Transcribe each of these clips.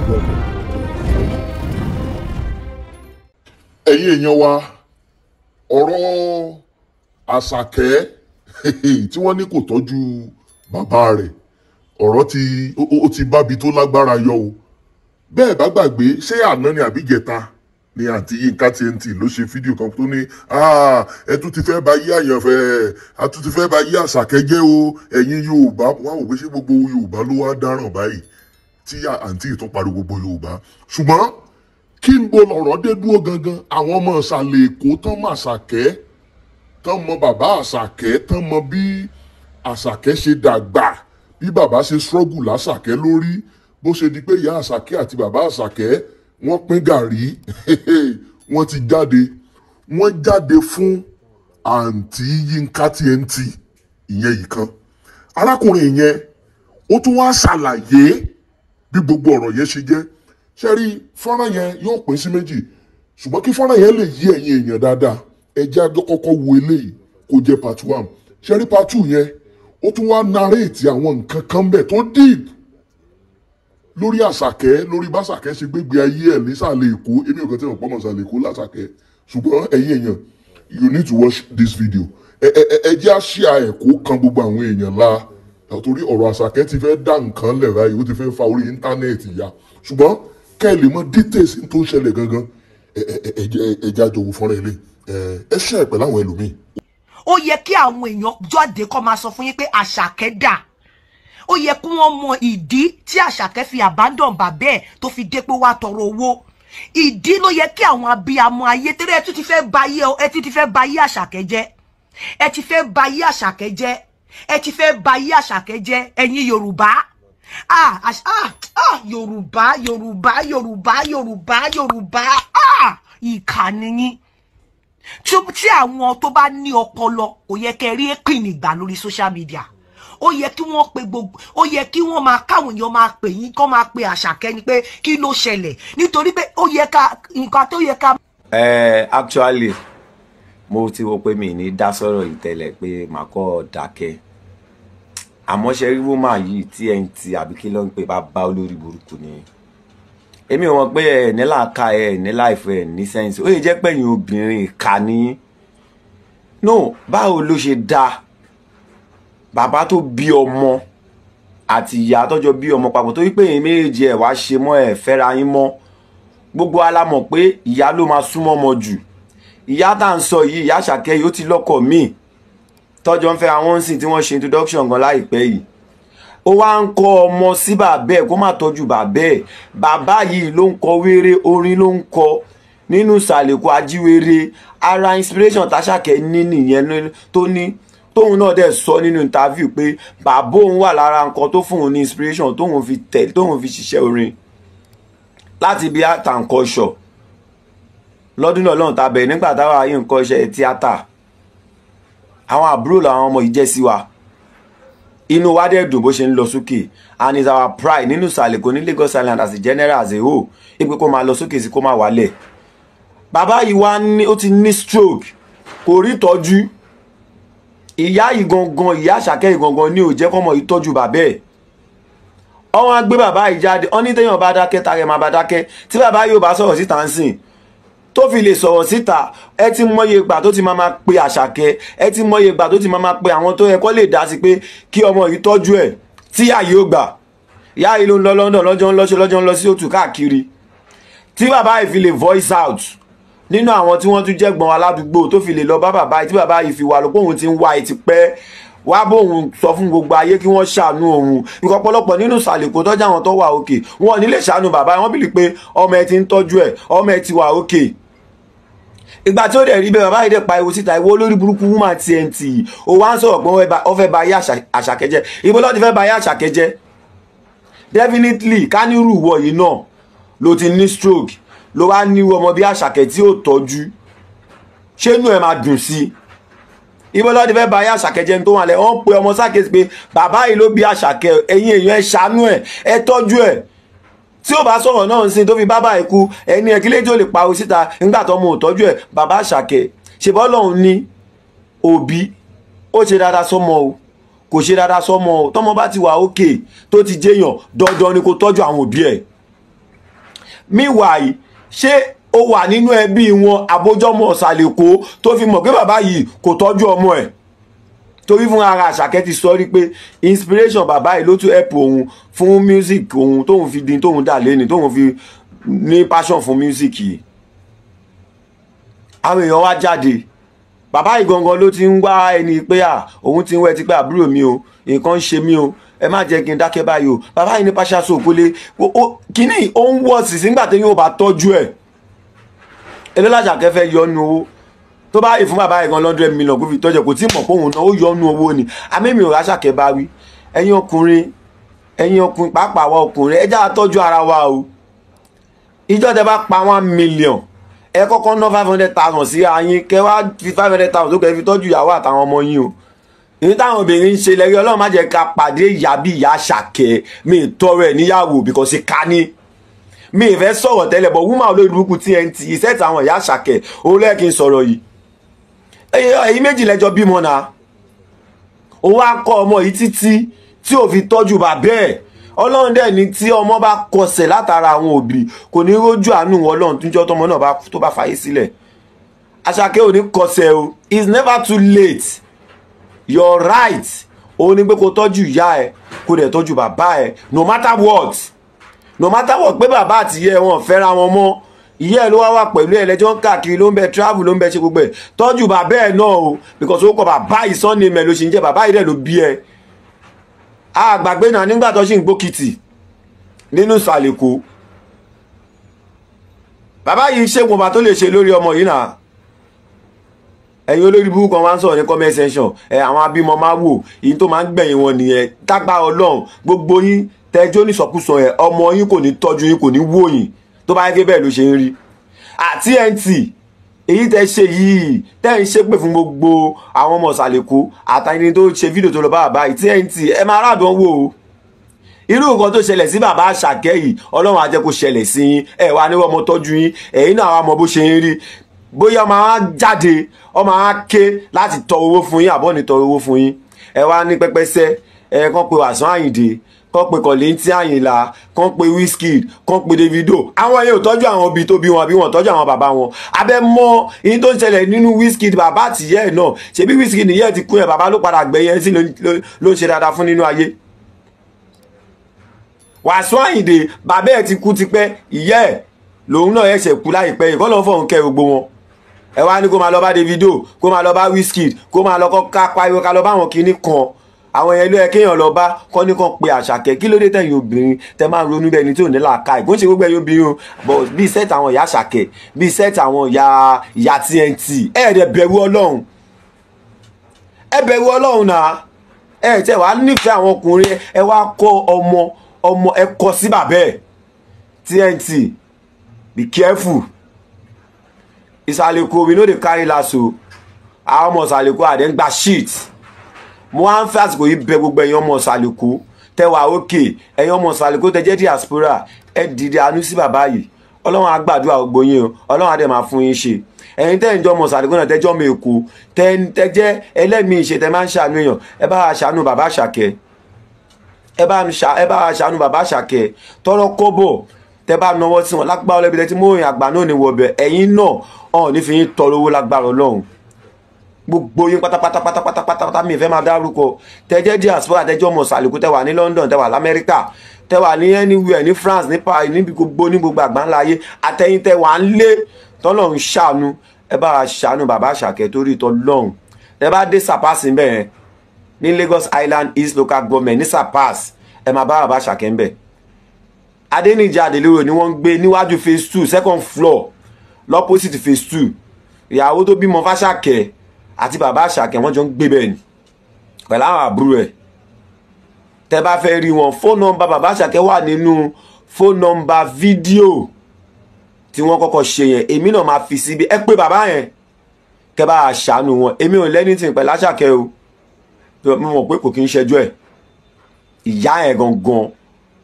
Welcome. Ẹ̀yin èèyàn wa, ọ̀rọ̀ Àṣàkẹ́ tí wọ́n ní kò tọ́jú bàbá rẹ̀, ọ̀rọ̀ tí ó ti bábi tó lágbára yọ o. Bẹ́ẹ̀ bá gbàgbé, ṣé àná ni àbí ìjẹta ni àǹtí Yínká TNT ló ṣe fídíò kan tó ní ẹ tún ti fẹ́ bá yí àyànfẹ́, a tún ti fẹ́ bá yí Àṣàkẹ́ jẹ́ o. Ẹ̀yin Yorùbá, wọn ò pé ṣé gbogbo Yorùbá ló wá dáràn báyìí tí àǹtí yìí tún pariwo gbogbo Yorùbá. Ṣùgbọ́n kí n bo lọ̀rọ̀ dé dúró gangan, àwọn ọmọ ìsàlẹ̀ Èkó tán mọ Àṣàkẹ́, tán mọ bàbá Àṣàkẹ́, tán mọ bí Àṣàkẹ́ ṣe dàgbà, bí bàbá ṣe struggle l'Àṣàkẹ́ lórí, bó ṣe di pé ìyá Àṣàkẹ́ àti bàbá Àṣàkẹ́ wọ́n pín gàrí, wọ́n ti jáde, wọ́n jáde fún àǹtí Yínká TNT. Ìyẹn yìí kan. Arákùnrin yẹn ó tún wá ṣàlàyé bí gbogbo ọ̀rọ̀ yẹn ṣe jẹ́. Ṣe rí fọ́nrán yẹn yóò pín sí méjì, ṣùgbọ́n kí fọ́nrán yẹn lè yí ẹ̀yin èèyàn dáadáa, ẹ jẹ́ á kọ́kọ́ wo eléyìí kó jẹ́ part one. Ṣe rí part two yẹn, ó tún wá narrate àwọn nǹkan kan bẹ̀ tó deep lórí Àṣàkẹ́, lórí báṣàkẹ́ ṣe gbégbé ayé ẹ̀ nísàlẹ̀ Èkó. Èmi ò kàn tí mo pọ́nmọ̀ sàlẹ̀ Èkó l'Àṣàkẹ́, ṣùgbọ́n ẹ̀yin èèyàn, you need to watch this video. Ẹ ẹ ẹ jẹ́ àṣìá ẹ̀kọ́ kan gbogbo àwọn èèyàn la, torí ọ̀rọ̀ Àṣàkẹ́ ti fẹ́ dá nǹkan lẹ̀ báyìí, ó ti fẹ́ fa orí íńtánẹ́ẹ̀tì ya. Ṣùgbọ́n kẹ́ ẹ lè mọ details tó ń ṣẹlẹ̀ gangan, ẹ ẹ ẹ jẹ́ àjọ wo fọ́nrán ilé ẹ ṣe ẹ̀ pẹ̀lú àwọn ẹlòmíì. Ó yẹ kí àwọn èèyàn jáde kó máa sọ fún yín pé Àṣàkẹ́ dà. Ó yẹ kí wọ́n mọ ìdí tí Àṣàkẹ́ fi abandon bàbá ẹ̀ tó fi dé pé wá tọrọ owó. Ìdí ló yẹ kí àwọn abiyamọ ayé tẹ́lẹ̀ ẹ tún ti fẹ́ ba ayé, ẹ ti fẹ́ ba ayé Àṣàkẹ́ jẹ́, ẹ ti fẹ́ ba ayé Àṣàkẹ́ jẹ́, ẹ ti fẹ́ ba ayé Àṣàkẹ́ jẹ́. Ẹ̀yin Yorùbá, ah ah ah, Yorùbá Yorùbá Yorùbá Yorùbá Yorùbá, ah, ìkà ni yín. Tí àwọn tó bá ní ọpọlọ kò yẹ kẹ́ rí èpìn ìgbà lórí social media. Ó yẹ kí wọ́n pe gbogbo, ó yẹ kí wọ́n máa káwọn èèyàn máa pè yín, kó máa pe Àṣàkẹ́ ni pé kí ló ṣẹlẹ̀, nítorí pé ó yẹ ká nǹkan tó yẹ ká. Actually mo ti wo pé mi ní dá sọ̀rọ̀ yìí tẹ́lẹ̀ pé màá kọ́ dákẹ́, àmọ́ ṣe rí woman yìí TNT àbí kí ló ń pè bá olórí burúkú ni. Èmi ò mọ̀ pé ẹ ní làákà, ẹ ní láìfẹ́, ẹ ní sense. Ó yẹ jẹ́ pé ẹ̀yin obìnrin ìkà ni. No, báwo ló ṣe dáa bàbá tó bí ọmọ àti ìyá tọ́jọ́ bí ọmọ papọ̀, tó wípé èyí méjèèjì ẹ̀ wá ṣe mọ́, ẹ̀ fẹ́ra yín mọ́. Gbogbo wa la mọ̀ pé ìyá ló máa súnmọ́ ọmọ jù. Ìyá tá à ń sọ yìí, ìyá Àṣàkẹ́ yìí, ó ti lọ́kọ míì tọ́jọ́ ń fẹ́ àwọn ń sìn tí wọ́n ṣe introduction gan láìpẹ́ yìí. Ó wá ń kọ́ ọmọ sí bàbá ẹ̀ kó má tọ́jú bàbá ẹ̀. Bàbá yìí ló ń kọ wéré, orin ló ń kọ nínú ìsàlẹ̀kọ ajíwèrè. Ara inspiration táṣàkẹ́ ní nìyẹn tó ní, tóun náà dẹ̀ sọ nínú interview pé bàbá òun wà lára nǹkan tó fún òun ní inspiration tóun fi tẹ̀, tóun fi ṣiṣẹ́ orin láti ibi art and culture lọ́dún náà lọ́hùn tábẹ̀ nígbà táwa yìí ń kọ́ iṣẹ́ tíátà. Àwọn àbúrò làwọn ọmọ yìí jẹ́ sí wa, inú wa dẹ̀ dùn bó ṣe ń lọ sókè, and is our pride nínú ìsàlẹ̀ kò ní Lagos Island as a general, as a whole, ipe kó máa lọ sókè sí kó máa wálẹ̀. Bàbá yìí wá ní ó ti ní stroke, kò rí ìtọ́jú. Ìyá yìí gangan, ìyá Àṣàkẹ́ yìí gangan ní ò jẹ́ kọ́mọ yìí tọ́jú bàbá ẹ̀. Ọwọ́n á gbé bàbá yìí jáde, wọ́n ní téèyàn bá dákẹ́ tarẹ̀ máa bá dákẹ́. Tí bàbá yìí ò bá sọ̀rọ̀ síta ń sìn, tó fi lè sọ̀rọ̀ síta, ẹ ti mọye ìgbà tó ti máa pe Àṣàkẹ́, ẹ ti mọye ìgbà tó ti máa pe àwọn tó yẹ kó lè dá sí pé kí ọmọ yìí tọ́jú ẹ̀, tí àyè ó gbà. Ìyá yìí ló ń lọ London lọ́jọ́ ń lọ́ṣọ́ lọ́jọ́ ń lọ sí òtù káàkiri. Tí bàbá yìí fi lè voice out nínú àwọn tí wọ́n tún jẹ́gbọ́n aládùúgbò tó fi lè lọ bá bàbá yìí, tí bàbá yìí fi wà lọ pé òun ti ń wá etí pẹ́ wá bóun sọ fún gbogbo ayé kí wọ́n ṣàánú òun. Nǹkan ọ̀pọ̀lọpọ̀ nínú ìsàlẹ̀kò tọ́jú àwọn tó wà òkè wọn ò ní lè ṣàánú bàbá wọn, bìlì pé ọmọ ẹ ti ń tọ́jú ẹ, ọmọ ẹ ti wà òkè. Ìgbà tí ó dẹ̀ rí bẹ́ẹ̀, bàbá yìí dẹ̀ pariwo síta, ìwọ olórí burúkú woman TNT, ó wá ń sọ̀rọ̀ pé ó fẹ́ ba ayé Àṣàkẹ́ jẹ́. Ibo ló ti fẹ́ ba ayé Àṣàkẹ́ jẹ́? Definitely kánírù wọ yìí náà ló ti ní stroke, ló wá ní ọmọ bí Àṣàkẹ́ tí ó tọ́jú, ṣé inú ẹ̀ máa dùn sí i? Ibo ló ti fẹ́ ba ayé Àṣàkẹ́ jẹ́ tó wà lẹ̀? Wọ́n pe ọmọ sákèsí pé bàbá yìí ló bí Àṣàkẹ́, ẹ̀yin èèyàn ẹ ṣàánú ẹ̀, ẹ tọ́jú ẹ̀. Tí ó bá sọ̀rọ̀ náà ń sin tó fi bábà ẹ̀ kú, ẹni ẹ̀ kílé tí ó lè pariwo síta nígbà tó ọmọ ò tọ́jú ẹ̀? Bàbá Àṣàkẹ́ ṣe bọ́ lọ́hùn ní òbí, ó ṣe dáadáa sọ́mọ o, kò ṣe dáadáa sọ́mọ o, tọ́mọ bá ti wà òkè tó ti jẹ́yàn, dandan ni kó tọ́jú àwọn òbí ẹ̀. Meanwhile, ṣé ó wà nínú ẹbí wọn àbójọ́mọ ọ̀sàlẹ̀kọ́ tó fi mọ̀ pé bàbá yìí kò tọ́jú ọmọ ẹ̀? Torí fún ara Àṣàkẹ́ ti sọ rí pé inspiration bàbá yìí ló tún help òun fún music òun, tóun fi dín tóun dà lẹ́ni, tóun fi ní passion fún music yìí. Àwọn èèyàn wá jáde, bàbá yìí gangan ló ti ń wá ẹni pé à òun ti ń wẹ́ ti pé àbúrò mi o, nǹkan ń ṣe mí o, ẹ má jẹ́ kí n dákẹ́ báyìí o. Bàbá yìí ní pàṣẹ òkúlé kíní ó ń wọ̀ sí sígbà tí yóò bá tọ́jú ẹ̀. Èló l'Àṣàkẹ́ fẹ́ yọnu owó tó bá yìí fún bàbá yìí gan 100 million kó fi tọ́jú ẹ̀? Kò tí mọ̀ pé òun náà ó yọnu owó ni. Àmì mi ò rÁṣàkẹ́ bá wí. Ẹ̀yin ọkùnrin, ẹ̀yin ọkùnrin pàápàá, wa ọkùnrin, ẹ já tọ́jú ara wa o. Ìjọ tẹ bá pa 1 million, ẹ kọ́kọ́ ná 500,000 sí ayín, kẹ wá fi 500,000 tó kẹ́ fi tọ́jú ìyàwó àtàwọn ọmọ yín o. Èyí táwọn obìnrin ń ṣe lẹ́rí, Ọlọ́run má jẹ́ ká pàdé ìyá bí ìyá Àṣàkẹ́. Mi tọrọ ẹ̀ níyàwó because ká ní mi ì fẹ́ sọ̀rọ̀ tẹ́lẹ̀, but woman olórí burúkú TNT ìṣẹ́ẹ̀tì àwọn ìyá Àṣàkẹ́ òun lẹ́ẹ̀kí n sọ̀rọ̀ yìí. Ẹ̀yin méjì lẹ́jọ́ bímọ náà, ó wá kọ́ ọmọ yìí títí tí ò fi tọ́jú bàbá ẹ̀. Ọlọ́run dẹ̀ ní tí ọmọ bá kọsẹ̀ látara àwọn òbí, kò ní rójú àánú Ọlọ́run túnjọ́ tọmọ náà bá tó bá fàyè sílẹ̀. Àṣàkẹ́ ò ní kọsẹ̀ o. It's never too late. Your right òun ni pé kó tọ́jú ìyá ẹ, kó dẹ̀ tọ́jú bàbá ẹ, no matter what, no matter what, pé bàbá àti ìyá ẹ wọn fẹ́ra wọn mọ́, ìyá ẹ ló wá wà pẹ̀lú ẹ, lẹ́jọ́ ń káàkiri, ló ń bẹ travel, ló ń bẹ ṣe gbogbo ẹ̀. Tọ́jú bàbá ẹ náà o, because ó kọ bàbá yìí sọ́ni mẹ́ ló ṣe ń jẹ́, bàbá yìí dẹ̀ ló bí ẹ. Àgbàgbé náà nígbà tó ṣì ń gbókìtì nínú ìsàlẹ̀kọ́, bàbá yìí ṣe wọn bá tó lè ṣe lórí ọmọ yìí náà. Ẹ̀yin olórí burúkú kan máa ń sọ̀rọ̀ ní comment section ẹ̀, àwọn abímọ máa wò èyí tó máa ń gbẹ̀yìn wọn nìyẹn. Tágbá Ọlọ́run, gbogbo yín tẹjọ́ nísọkúsọ ẹ̀, ọmọ yín kò ní tọ́jú yín, kò ní wò yín tó bá yẹ kí bẹ́ẹ̀ ló ṣe ń rí. Àti TNT, èyí tẹ ṣe yìí, tẹ́ ń ṣépè fún gbogbo àwọn ọmọ ìsàlẹ̀kó àtàyìn tó ṣe fídíò tó lọ bá bàbá yìí, TNT, ẹ máa rádùn wò ó. Irú nǹkan tó ṣẹlẹ̀ sí bàbá Àṣàkẹ́ yìí, Ọlọ́run á jẹ́ kó ṣẹlẹ̀ sí yín. Ẹ wà ní ọmọ tọ́jú yín, ẹ̀yin náà wà mọ bó ṣe ń rí, bóyá ọmọ á jáde, ọmọ á ké láti tọrọ owó fún yín, àbọ̀ ní tọrọ owó fún yín. Ẹ wá ní pẹ́pẹ́sẹ́ ẹ kàn pé Wàsíù Àyìndé, kàn pé Kọ̀lẹ́ntì Àyìnlá, kàn pé Wizkid, kàn pé Davido. Àwọn yẹn ò tọ́jú àwọn òbí tó bí wọn, àbí wọn tọ́jú àwọn bàbá wọn? Abẹ́ mọ ìyín tó ń ṣẹlẹ̀ nínú Wizkid, bàbá àtìyẹ́ ẹ̀ náà. Ṣebí Wizkid nìyẹn ti kú ẹ̀, bàbá ló padà gbẹ̀yẹn sí ló ń ṣe dáadáa fún nínú ayé. Wàsíù Àyìndé, bàbá ẹ̀ ti kú tipẹ́, ìyá ẹ̀ lòun náà ẹ̀ṣẹ̀ kú láìpẹ́ yìí, kọ́ ló ń fọ̀hún kẹ́ gbogbo wọn. Ẹ wá ní kó máa lọ bá Davido, kó máa lọ bá Wizkid, kó máa lọ kọ́ ká pariwo, ká lọ bá àwọn kinní kan. Àwọn yẹn ló yẹ kéèyàn lọ bá kọ́ ní kàn pé Àṣàkẹ́. Kí ló dé tẹ̀yìn obìnrin tẹ máa ń ronú bẹ́ẹ̀ ni tí ò ní làákàyè? Kó ń ṣe gbogbo ẹ̀yin obìnrin o, but bíi set àwọn ìyá Àṣàkẹ́, bíi set àwọn ìyá TNT, ẹ̀ dẹ̀ bẹ̀rù Ọlọ́run. Ẹ bẹ̀rù Ọlọ́run náà. Ẹ tẹ wàá nífẹ̀ẹ́ àwọn ọkùnrin, ẹ wá kọ́ ọmọ ọmọ, ẹ kọ sí bàbá ẹ̀. TNT, be careful. Ìsàlẹ̀kọ̀, we no dey carry last o. Àwọn ọmọ ìsàlẹ̀kọ̀ àdé ń gba shit. Mo wá ń fẹ́ àsìkò yìí bẹ gbogbo ẹ̀yin ọmọ ìsàlẹ̀kọ̀ tẹ wà òkè, ẹ̀yin ọmọ ìsàlẹ̀kọ̀ tẹ jẹ́ diaspora, ẹ dìde àánú sí bàbá yìí. Ọlọ́run á gbàdúrà gbogbo yín o, Ọlọ́run á dẹ̀ máa fún yín ṣe. Ẹ̀yin tẹ́ ń jọ ọmọ ìsàlẹ̀kọ̀ náà, tẹ́jọ́ ọmọ Èkó, tẹ́ jẹ́ ẹlẹ́mìí ṣe, tẹ́ máa ń ṣàánú èèyàn, ẹ bá wa ṣàánú bàbá Àṣàkẹ́, ẹ bá wa ṣàánú bàbá Àṣàkẹ́. Tọrọ kọ́bọ̀ tẹ́ bá nawọ́ sí wọn, lágbára ọlọ́bi tẹ́ tí mò ń àgbà náà ní wọ̀bẹ̀, ẹ̀yin náà ọ̀hún ní fi yín tọrọ owó lágbára Ọlọ́run. Gbogbo yín pátápátá pátápátá pátápátá, mi ìfẹ́ máa dárúkọ, tẹ́jẹ́ diaspora, tẹ́jọ́ ọmọ ìsàlẹ̀kù, tẹ́ wà ní London, tẹ́ wà lamẹ́ríkà, tẹ́ wà ní anywhere, ní France, ní Paris, níbi gbogbo, ní gbogbo àgbáńlá ayé, àtẹ̀yìn tẹ́ wà ń lé tọ́lọ́run ṣàánú, ẹ bá wa ṣàánú bàbá Àṣàkẹ́ torí tọ́lọ́run. Tẹ́ bá dé Sapas níbẹ̀ yẹn, ní Lagos Island East Local Government, ní Sapas, ẹ máa bá bàbá Àṣàkẹ́ ńbẹ̀. Adéníjà Adélérò ni wọ́n ń gbé, níwájú phase 2, second floor, l'opposite phase 2. Ìyàwó tó bímọ fáṣàkẹ́ àti bàbá Àṣàkẹ́, wọ́n jọ ń gbé bẹ́ẹ̀ ni pẹ̀lú àwọn àbúrò ẹ̀. Tẹ́ bá fẹ́ rí wọn, phone number bàbá Àṣàkẹ́ wà nínú phone number fídíò tí wọ́n kọ́kọ́ ṣe yẹn. Èmi náà máa fi síbi. Ẹ pé bàbá yẹn, kẹ́ bá ṣàánú wọn. Èmi ò lẹ́ni tí pẹ̀lú Àṣàkẹ́ o. Mo mọ̀ pé kò kí ń ṣẹjọ́ ẹ̀, ìyá ẹ̀ gangan.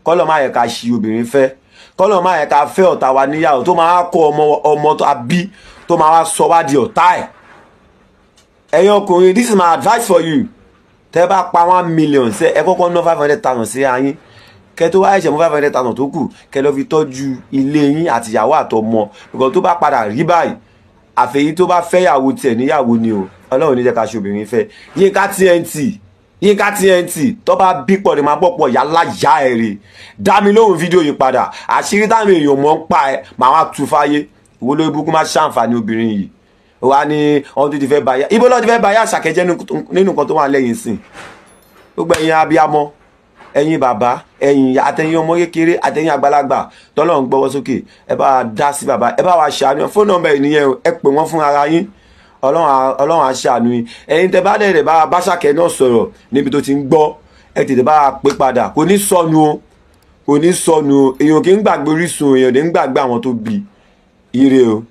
Kọ́lọ̀ máa yẹ ká ṣi obìnrin fẹ́, kọ́lọ̀ máa yẹ ká fẹ́ ọ̀tá wa níyàwó, tó máa kó ọmọ ọmọ tó a bí, tó máa wá sọ wá di ọ̀tá ẹ̀. Ẹ̀yin ọkùnrin, this is my advice for you. Tẹ́ bá pa 1 million ṣe, ẹ kọ́kọ́ ná 500,000 sí ayín. Kẹ tó wá ẹ̀ṣẹ̀ mú 500,000 tó kù, kẹ lọ fi tọ́jú ilé yín àtìyàwó àtọmọ. Nǹkan tó bá padà rí báyìí, àfẹ̀yí tó bá fẹ́yàwó tiẹ̀ níyàwó ni o. Ọlọ́run ní jẹ́ ká ṣe obìnrin fẹ́. Yínká TNT, Yínká TNT, tó bá bí pọ̀ ní máa bọ̀ pọ̀ yálà yá ẹ̀ rè. Dá mi lóhùn fídíò yìí padà. Àṣírí táwọn èèyàn mọ̀ ń pa ẹ̀ màá wá tu fáyé. Ìwọ lórí burúkú má ṣàǹfààní obìnrin yìí. Wà ní ohun tó ti fẹ́ báyà. Ibo ló ti fẹ́ báyà Àṣàkẹ́ jẹ́ nínú nǹkan tó wà lẹ́yìn sìn. Gbogbo ẹ̀yin abiyamọ, ẹ̀yin bàbá, ẹ̀yin àtẹ̀yin ọmọ kékeré, àtẹ̀yin àgbàlagbà tọ́lọ́run gbọ́wọ́ sókè, ẹ bá wa dá sí bàbá, ẹ bá wa ṣàánú. Fóònù nọ́mbà ẹ̀ nìyẹn o, ẹ pè wọ́n fún ara yín. Ọlọ́run á ṣàánú yín. Ẹ̀yin tẹ bá dẹ̀ bá Àṣàkẹ́ náà sọ̀rọ̀ níbi tó ti ń gbọ́, ẹ tètè bá wa pè padà. Kò ní sọnù o, kò ní sọnù o. Èèyàn kì í gbàgbé orísun, èèyàn kì í gbàgbé àwọn tó bí. Ire o.